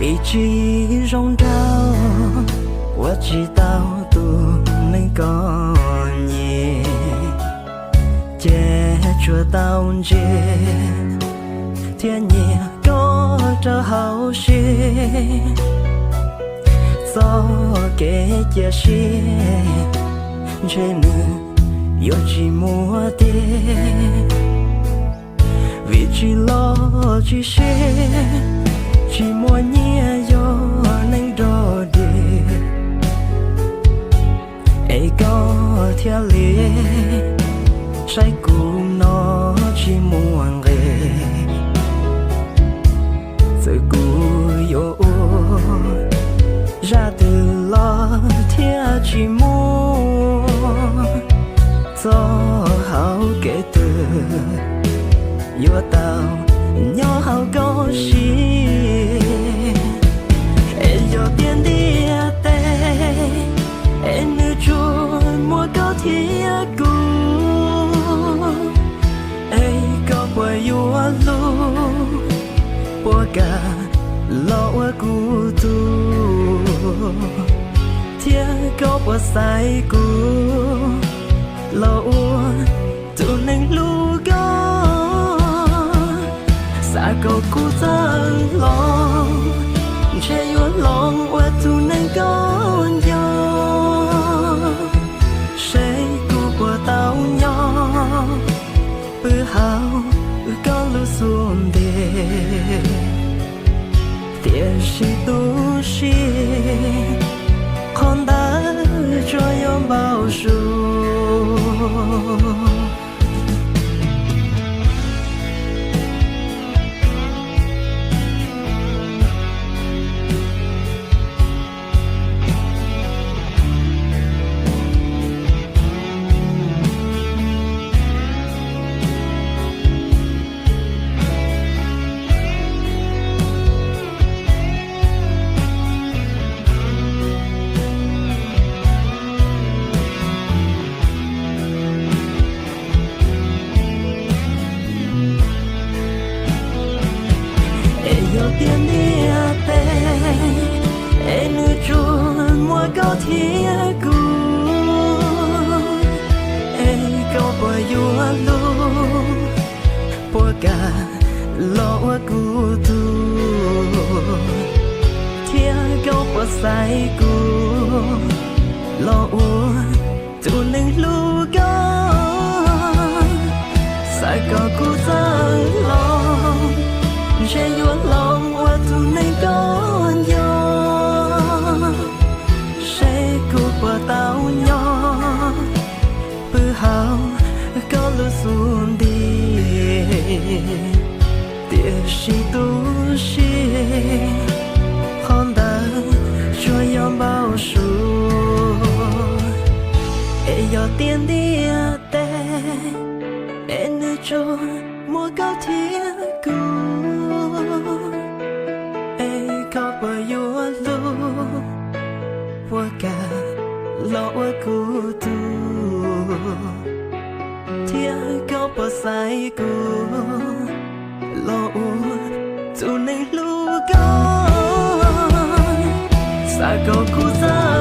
Ib tsis zoo nraug, ua tsis tau tus neeg koj nyiam, ces tsuas tau ntsia thiab nyiam koj rau hauv siab. Txoj kev cia siab ntshe nws yuav tsis muaj tiag, vim tsis los tsis siab, tsis muaj nyiaj yog neeg nrog dig. Es koj thiaj li saib kuv no tsis muaj nqis. Txawm kuv yuav ua zaj twg los thiaj tsis muaj txoj hauv kev twg yuav tau nyob hauv koj siab. Es yog tias ntiaj teb es nws tsuas muaj koj thiab kuv, es koj puas yuav hlub, puas kam los ua kuv tug, thiab koj puas xaiv kuv los ua tus neeg hlub koj? Xav kom kuv txawj hloov, ntshe yuav hloov ua tus neeg koj nco, seb kuv puas tau nyob pw hauv koj lub xub ntiag. Tiam sis tu siab, qhov ntawd tsuas yog npau suav. Es yog tias ntiaj teb es nws tsuas muaj koj thiab kuv, es koj puas yuav hlub, puas kam los ua kuv tug, thiab koj puas xaiv kuv los ua tus neeg hlub koj? Xav kom kuv txawj hloov, ntshe yuav hloov ua tus neeg koj nco, seb kuv puas tau nyob pw hauv koj lub xub ntiag. Tiam sis tu siab, qhov ntawd tsuas yog npau suav. Es yog tias ntiaj teb es nws tsuas muaj koj thiab kuv, es koj puas yuav hlub, puas kam los ua kuv tug, thiab koj puas xaiv kuv los ua tus neeg hlub koj? Xav kom kuv txawj